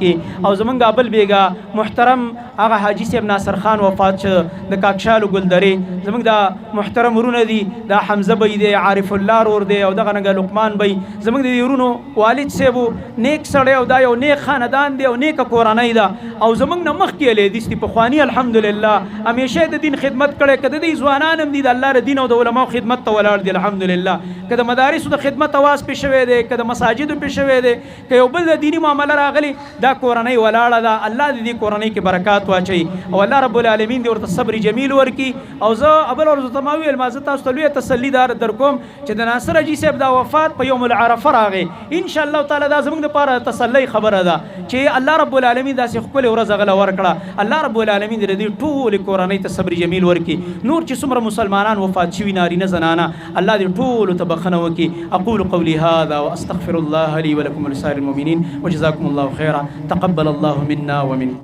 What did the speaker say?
کې. او زمونږ بل بیګا محترم هغه حاجی صاحب ناصر خان وفات شه د کاکشالو ګلدرې، زمونږ دا محترم ورونه دي، دا حمزه بی دی، عارف الله رور دی، او دغه نګه لقمان بی، زمونږ د ورونو والد صاحب نیک سړی، او دا یو نیک خاندان دی او نیکه کورنۍ ده، او زمونږ نه مخکې لیدیس دي پخواني، الحمدلله همیشه د دین خدمت کړی. که د دې ځوانان هم دي، د الله د دین او د علماو خدمت ته ولاړ دي، الحمدلله. که د مدارسو د خدمت اواز پې شوی دی، که د مساجدو پې شوی دی، که یو بل د دیني معامله راغلی، دا کورنۍ ولاړه ده. الله دې دې کورنۍ کې برکات واچوي او الله رب العالمین دې ورته صبر جمیل ورکړي. او زه ابل ورځ ته ما ویل، ما زه تاسو ته لویه تسلي دار در کوم چې د ناصر حاجي صاحب دا وفات په یوم العرفه راغی. ان شاء الله تعالی دا زموږ دپاره تسلۍ خبره ده چې الله رب العالمین داسې ښکلې ورځ هغه ورکړه. الله رب العالمین دې د دې ټولې کورنۍ ته صبر جمیل ورکړي. نور چې څومره مسلمانان وفات شوي، نارینه زنانه، الله دې ټولو ته بخښنه وکړي. اقول قولي هذا واستغفر الله لي ولكم ولسائر المؤمنين وجزاكم الله خيرا، تقبل الله منا ومنكم.